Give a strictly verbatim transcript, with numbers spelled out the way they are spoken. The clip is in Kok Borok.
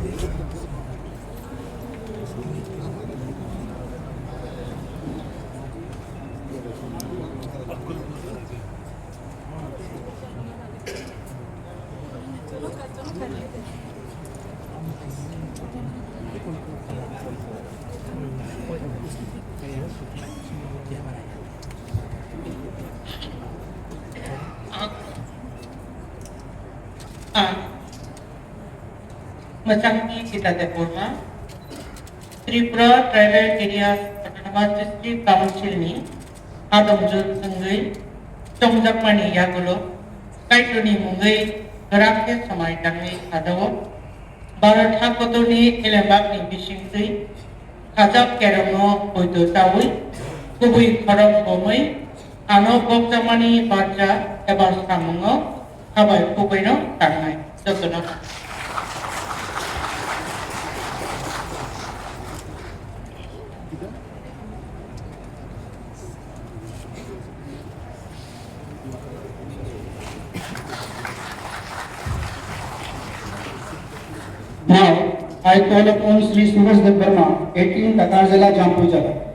Ang, ang Mwchangni Sita Debbarma, Tripura Tribal Areas Autonomous District Council ni adongjwk wngwi chongjakmani yagulo Kaitorni mungwi kwrak khe samai tangwi sajao. Bharat ha kotorni elembakni bisingtwi khajak kerongno poito chaui kubui khorok bomwi ano bokjakmani barja eba samungo habai kubuino tangnai jotono. Now, I call upon Shri Subhash Debbarma, eighteen Takarjala Jampuijala.